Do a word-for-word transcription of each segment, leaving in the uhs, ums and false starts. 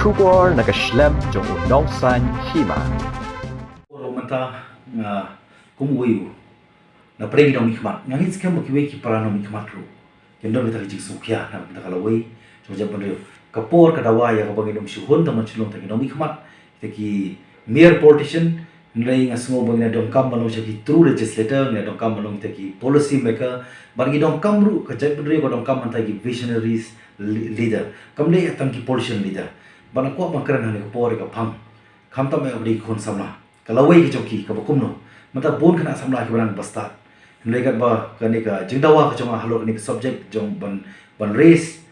Khubor na ka shlem jong u nongsan hima. Oro mynta nga kum uwei u na pdeng ki nongmihkhmat, nga ngeit skhem ba kiwei ki para nongmihkhmat ruh kin don kita ki jingsngewkhia na ka bynta ka lawei jong ka jaitbynriew. Ka por ka dawa ïa kaba ngin ym shu hun tang ban shu long tang ki nongmihkhmat, kita ki mere politician. Hynrei nga sngew ba ngin ïa donkam ban long sha ki true legislator, ngin ïa donkam ban long kita ki policy maker, bad ngi donkam ruh ka jaitbynriew ka donkam ban long kita ki visionaries, li-, leader. Kam dei tang ki politician leader. Bad nga kwah ban kren ha kane ka por ïa ka phang, khamtam ïa ka bynta ki khun samla, ka lawei ka jong ki kaba kumno. Mynta bun khynnah samla kiba nang ba stad. Hynrei katba kane ka jingdawa ka jong nga halor kane ka subject jong ban, ban raise,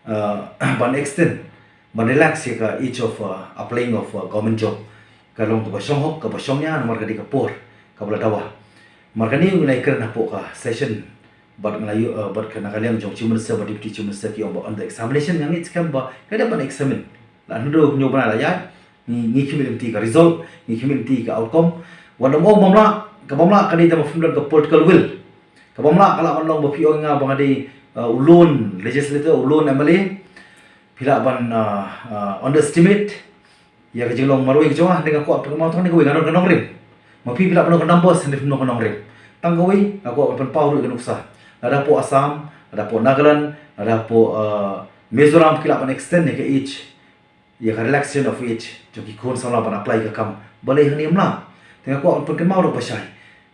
uh, ban extend, ban relax ïa ka age of, uh, applying of, uh, government job, ka long kaba shong hok, kaba shong ïa, namar ka dei ka por kaba la dawa. Namar kane ngi la ïakren hapoh ka session, bad nga la ïoh, uh, bad ka na ka liang jong Chief Minister bad Deputy Chief Minister ki ong ba on the examination. Nga ngeit skhem ba ka dei ban examine. La hynriew hynñiew bnai la ïaid, ngi, ngi khmih lynti ka result, ngi khmih lynti ka outcome. Wat nym ong bym lah, ka bym lah ka dei tang ba phim don ka political will. Ka bym lah ka lah ban long ba phi ong ïa nga ba nga dei, uh, u lone legislator, u lone M L A. Phi lah ban, uh, uh, underestimate ïa ka jinglong marwei ka jong nga. Hynrei nga kwah pynkynmaw tang kane kawei, nga don ka nongrim. Ma phi, phi lah ban don ka numbers hynrei phim don ka nongrim. Tang kawei nga kwah ban pynpaw ruh ïa ka nuksa. Lada hapoh Assam, lada hapoh Nagaland, lada hapoh, uh, Mizoram ki lah ban extend ïa ka age ïa ka relaxation of age jong ki khun samla ban apply ka kam. Balei hangne ym lah? Te nga kwah ban pynkynmaw ruh ba shai.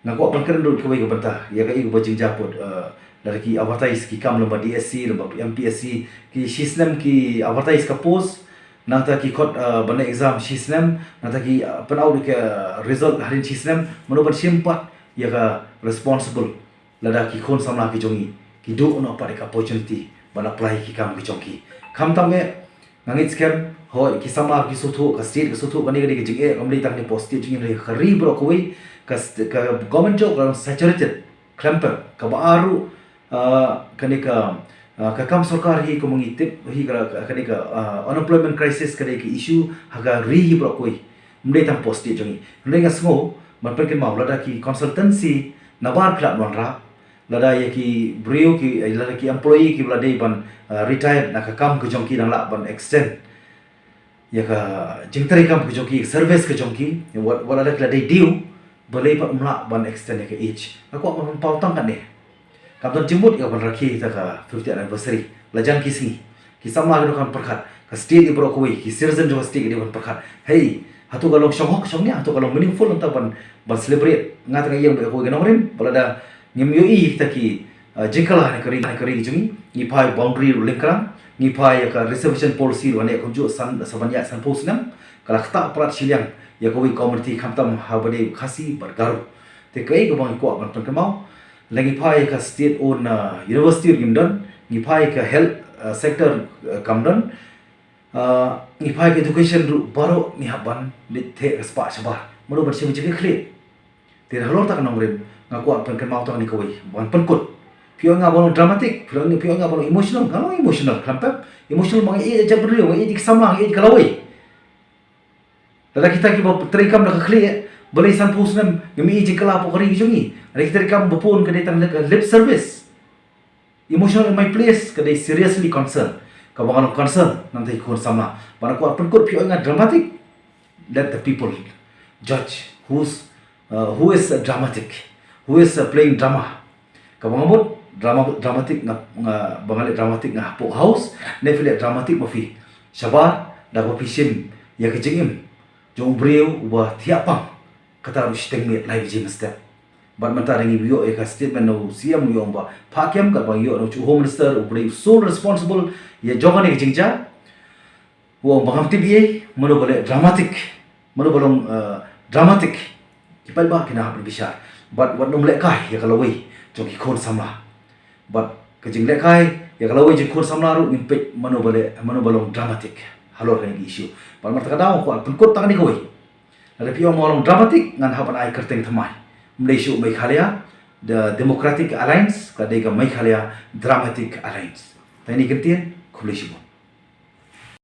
Nga kwah ban kren ruh kawei ka bynta ïa kaei kaba jingjia put, eh, lada ki advertise ki kam lem bad D S C, lem bad M P S C, ki shisnem ki advertise ka post, nangta ki khot, eh, ban leh exam shisnem, nangta ki, eh, pynpaw ïa ka result hadien shisnem. Mano ban shim pat ïa ka responsible lada ki khun samla ki jong ngi ki duh noh pat ïa ka opportunity ban apply ki kam ki jong ki? Khamtam eh, nga ngeit skhem, hooid, ki samla ki sngewthuh, ka state ka sngewthuh, kane ka dei ka jingeh, kam dei tang hapoh state jong ngi, ka ri baroh kawei, ka st-, ka government job ka long saturated khlem pep. Kaba ar ruh, ah, kane ka, ah, ka kam sorkar hi, kumba ngi tip hi, ka, ka, kane ka, ah, unemployment crisis ka dei ka issue ha ka ri hi baroh kawei. Ym dei tang hapoh state jong ngi. Hynrei nga sngew ban pynkynmaw, lada ki consultancy nabar phi lah ban wanrah, lada ïa ki briew ki, eh, lada ki employee kiba la dei ban, eh, retire na ka kam ka jong ki dang lah ban extend ïa ka jingtrei kam ka jong ki, service ka jong ki, wat, wat lada ki la dei diew, balei pat ym lah ban extend ïa ka age? Nga kwah ban pynpaw tang kane. Kam don jingmut ïa ka ban rakhe ïa ka fiftieth anniversary. La jan ki sngi, ki samla ki dei ban pyrkhat, ka state baroh kawei, ki citizen jong ka state ki dei ban pyrkhat. Hei, hato ka long shong hok shong nia, hato ka long meaningful nangta ban, ban celebrate? Nga te nga ïeng bad kawei ka nongrim, ba lada ngim ïohi ïa kita ki, uh, jingkylla ha ka ri, ha ka ri jong ngi. Ngi phai boundary ruh lyngkhrang, ngi phai ïa ka reservation policy ruh, ha kane kumjuh san, sa ban ïaid sanphew snem, ka la ktah palat shiliang ïa kawei ka community, khamtam haba dei Khasi bad Garo. Te kaei kaba ngi kwah ban pynkynmaw, lada ngi phai ïa ka state owned, uh, university ruh ngim don, ngi phai ïa ka health, uh, sector, uh, kam don, uh, ngi phai ïa ka education ruh, baroh ngi hap ban leit theh ka spah shabar. Mano ban shim jingkitkhlieh? Te halor kata ka nongrim, nga kwah pynkynmaw tang kane kawei, ban pynkut. Phi ong nga ba long dramatic, phi ong, phi ong nga ba long emotional, nga long emotional khlem pep. Emotional ba nga ïeit ïa ka jaitbynriew, nga ïeit ïa ki samla, nga ïeit ïa ka lawei. Lada kita kiba trei kam da ka khlieh, balei sanphew snem ngim ïohi jingkylla hapoh ka ri ka jong ngi? Lada kita trei kam ba bun ka dei tang lip service. Emotional in my place ka dei seriously concern. Kaba nga long concern nangta ki khun samla. Ba nga kwah pynkut, phi ong nga dramatic. Let the people judge who's, uh, who is, uh, dramatic, who is, uh, playing drama. Kaba nga mut, drama, dramatic nga, nga, ba nga leh dramatic nga hapoh house, ne phi leh dramatic ma phi shabar, da kaba phi shim ïa ka jingim jong u briew uba thiah pang, kata ruh shiteng miet lai baje mynstep. Bad mynta ngi ïoh ïa ka statement na u C M, u ong ba phah kem, kaba ïoh na u Home Minister, u briew sole responsible ïa jong kane ka jingjia. U ong ba ngam tip ei, mano ba leh dramatic, mano ba long, eh, dramatic. Ki paidbah kin hap ban bishar. Bad wat nym lehkai ïa ka lawei jong ki khun samla. Bad ka jinglehkai ïa ka lawei jong ki khun samla ruh ngin peit mano ba leh, mano ba long dramatic halor kane ka issue. Bad mynta ka daw nga kwah pynkut tang kane kawei. Lada phi ong ba long dramatic, ngan hap ban ai kyrteng thymmai. Ym dei shuh Meghalaya Democratic Alliance, ka dei ka Meghalaya Dramatic Alliance. Tang kine ki kyntien, khublei shibun.